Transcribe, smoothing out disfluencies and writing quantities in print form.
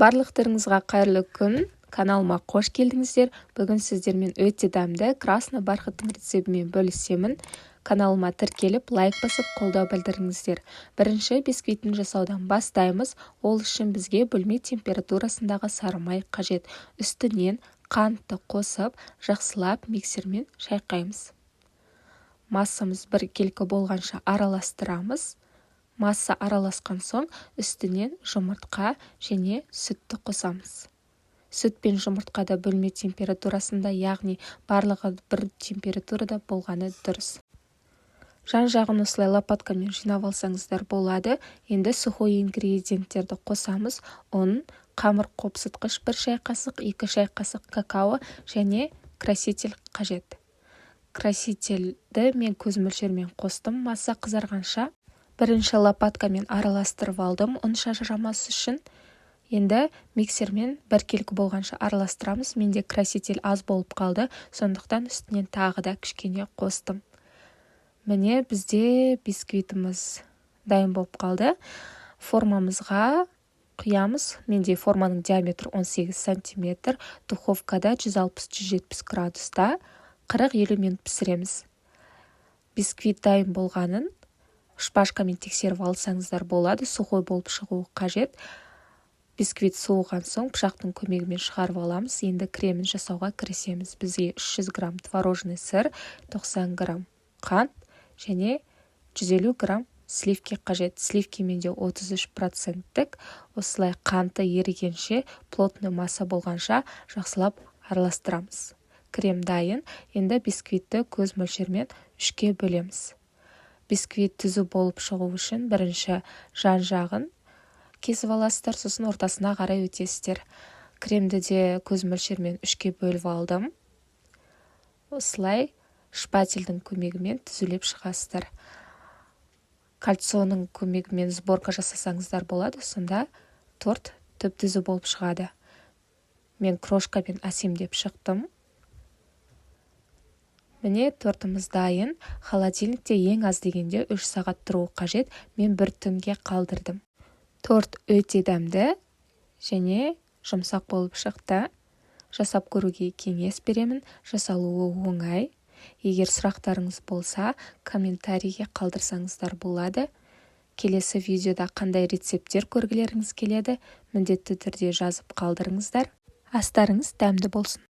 Барлықтарыңызға қайырлы күн! Каналыма қош келдіңіздер! Бүгін сіздермен өте дәмді красный бархаттың рецептімен бөлісемін. Каналыма тіркеліп, лайк басып, қолдау білдіріңіздер. Бірінші бисквитін жасаудан бастаймыз. Ол үшін бізге бөлме температурасындағы сары май қажет. Үстінен қантты қосып, жақсылап миксермен шайқаймыз. Массамыз біркелкі болғанша араластырамыз. Масса араласқан соң, үстінен жұмыртқа және сүтті қосамыз. Сүт пен жұмыртқа да бөлме температурасында, яғни барлығы бір температурада болғаны дұрыс. Жан-жағын осылай лопаткамен жинап алсаңыздар болады. Енді сухой ингредиенттерді қосамыз: ұн, қамыр қопсытқыш 1 шай қасық, 2 шай қасық какао және краситель қажет. Красительді мен көз мөлшерімен қостым. Масса қызарғанша бірінші лопаткамен араластырып алдым, ұн шашырамас үшін. Енді миксермен біркелкі болғанша араластырамыз. Менде краситель аз болып қалды, сондықтан үстінен тағы да кішкене қостым. Міне, бізде бисквитіміз дайын болып қалды. Формамызға құямыз. Менде форманың диаметрі 18 сантиметр. Духовкада 160-170 градуста 40-50 минут пісіреміз. Бисквит дайын болғанын шпажкамен тексеріп алсаңыздар болады, сухой болып шығуы қажет. Бисквит суыған соң, пышақтың көмегімен шығарып аламыз. Енді кремін жасауға кірісеміз. Бізге 300 грамм творожный сыр, 90 грамм қант және 150 грамм сливки қажет. Сливки менде 33 проценттік. Осылай қанты ерігенше, плотный масса болғанша жақсылап араластырамыз. Крем дайын. Енді бисквитті көз мөлшермен үшке бөлеміз. Бисквит түзу болып шығу үшін бірінші жан жағын кесіп аласыздар, сосын ортасына қарай өтесіздер. Кремді де көз мөлшермен үшке бөліп алдым. Осылай шпательдің көмегімен түзулеп шығасыздар. Кольцоның көмегімен сборка жасасаңыздар болады, сонда торт түп түзу болып шығады. Мен крошкамен әсемдеп шықтым. Міне, тортымыз дайын. Холодильникте ең аз дегенде 3 сағат тұруы қажет, мен бір түнге қалдырдым. Торт өте дәмді және жұмсақ болып шықты. Жасап көруге кеңес беремін, жасалуы оңай. Егер сұрақтарыңыз болса, комментарийге қалдырсаңыздар болады. Келесі видеода қандай рецепттер көргілеріңіз келеді, міндетті түрде жазып қалдырыңыздар. Астарыңыз дәмді болсын!